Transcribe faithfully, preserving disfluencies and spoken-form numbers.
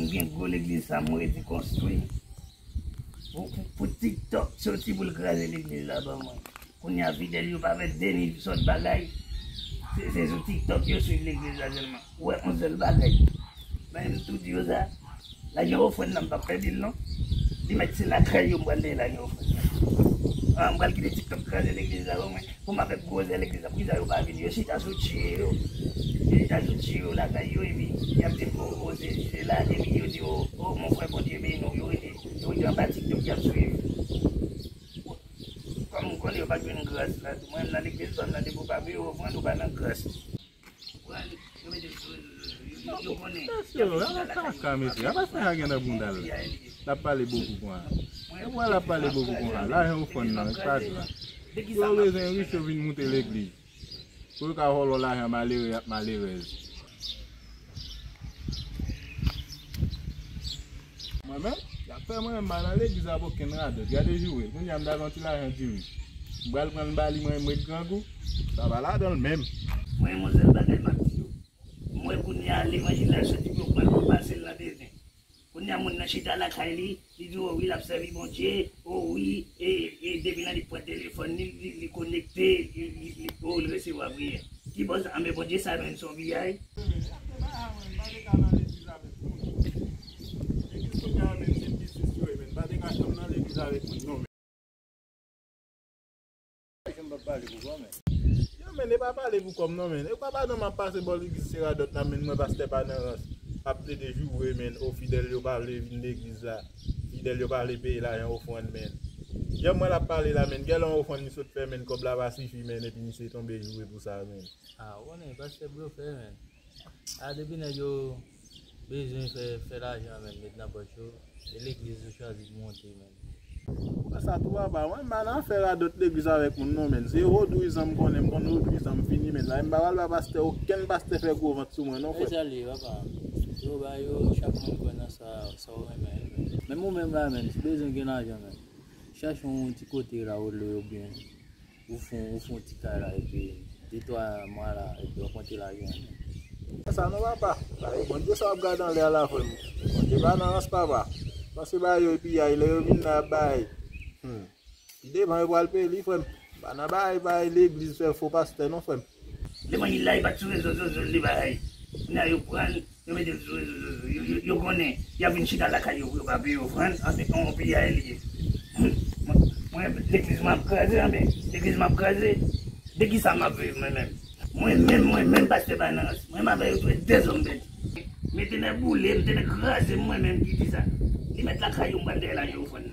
Gen gwo legliz sa m redi konstwi. Pou, pou, pou TikTok soti pou l kraze legliz la ban mwen. Kounye a fidèl yo pa fè demi sòt bagay. Se, se sou TikTok yo swiv legliz la sèlman. Ou wè yon sèl bagay. Men m tou di yo sa. Lajan ofrann nan m p ap pèdi l non. Li mèt se lakay yo m pral dèyè lajan ofrann nan. Ah, m pral kite TikTok kraze legliz la ban mwen. Pou m avèk gwo zèl legliz la, poukisa yo pa vin? Yo chita sou tchye yo. Yo chita sou tchye yo lakay yo, epi y ap di m, o, o, se, se la, epi yo di, o, o, mon frè, Bondye beni w, yo rete, yo rete anba TikTok, y ap swiv. Kòm m konnen yo pa jwenn gras la, tou mwen, m nan legliz, m nan depo pa biro, mwen, nou pa nan gras. Yo mete m sou rezo sosyo, yo, yo konnen. Mesye, ala kaka, mesye. Apa sa a gen nan bounda l? L ap pale bokou konsa. E wè l ap pale bokou konsa. Lajan ofrann nan, e pa gra. Yo bezwen rich, yo vin moute legliz. Pou yo ka vòlò lajan malere ak malerèz. Mwen menm, y ap fè mwen menm pa nan legliz ak okenn radòt. Gade joure, kounye a m ta gen yon ti lajan diri. M pral pran l ba li, mwen menm ret grangou. Sa pa ladan l menm. Mwen, yon sèl bagay m ap di yo. M wè kounye a levanjil la soti pou yo pran l pou pase l nan dezen. Kounye a moun nan chita lakay li, li di, o wi, l ap sèvi Bondye, o wi, e, e depi lè li pran telefòn li, li, li konekte, li, li, li, o, li resevwa priyè. Ki bòz, anben Bondye sa menm se yon piyay. Mwen, m pa te ka nan legliz avèk moun. Legliz kounye a menm se biznis yo ye, men m pa te ka janm nan legliz avèk moun, non, men. Yo, men, e pa pale pou kòm non, men. E pa, pa non, m ap pase bò legliz se radòt la, men, mwen pastè pa nan rans. Ap plede joure, men, o fidèl yo pa vle vin legliz la. Fidèl yo pa vle peye lajan ofrann, men. Gen mwen l ap pale la, men. Gen lè yon ofrann li sot fè, men, kòb la pa sifi, men, epi misye tonbe joure pou sa, men. Ah, ou konnen, pastè blofè, men. A, depi nèg yo bezwen fè, fè lajan, men, met nan pòch yo, e legliz yo chwazi pou monte, men. Ou wè sa tou, papa? Mwen, m pa nan afè radòt legliz avèk moun, non, men. Se vodouyizan m konnen, m konn vodouyizan m fini, men. La, m pa pral ba pastè, okenn pastè fè gwo vant sou mwen, non, frè. E sa l ye, papa. Yo ba yo, chak moun kwè nan sa, sa w renmen, men. Menm ou menm la, men, si bezwen gen lajan, men, chache yon ti kote la, ou lwe, oubyen ou fon, ou fon ti kay la, epi de twa mwa la, epi w ap monte lajan. Sa non, papa. Bagay Bondye sa w ap gade anlè a la, frè m. Bondye pa nan rans, papa. Panse bagay yo epi ay, lè yo vin la, y ap bay. Hmm. Pi devan, yo pral peye li, frè m. Pa nan bagay, bagay legliz fè fo pastè, non, frè m. Levanjil la, li pa t sou rezo sosyo, li bagay. Kounye a, yo pran l, yo mete l sou rezo sosyo. Yo, yo, yo konnen, y ap vin chita lakay yo pou yo pa peye ofrann, anse yon piyay li ye. Mwen, mwen, legliz mwen ap kraze, anben, legliz mwen ap kraze. De kisa m ap viv, mwen menm? Mwen menm, mwen menm, pastè pa nan rans. Mwen menm avè yo tou e dezòm bèt. Mete nèg boule m, te nèg kraze m, mwen menm ki di sa. Li mèt lakay yo, m pral dèyè lajan ofrann.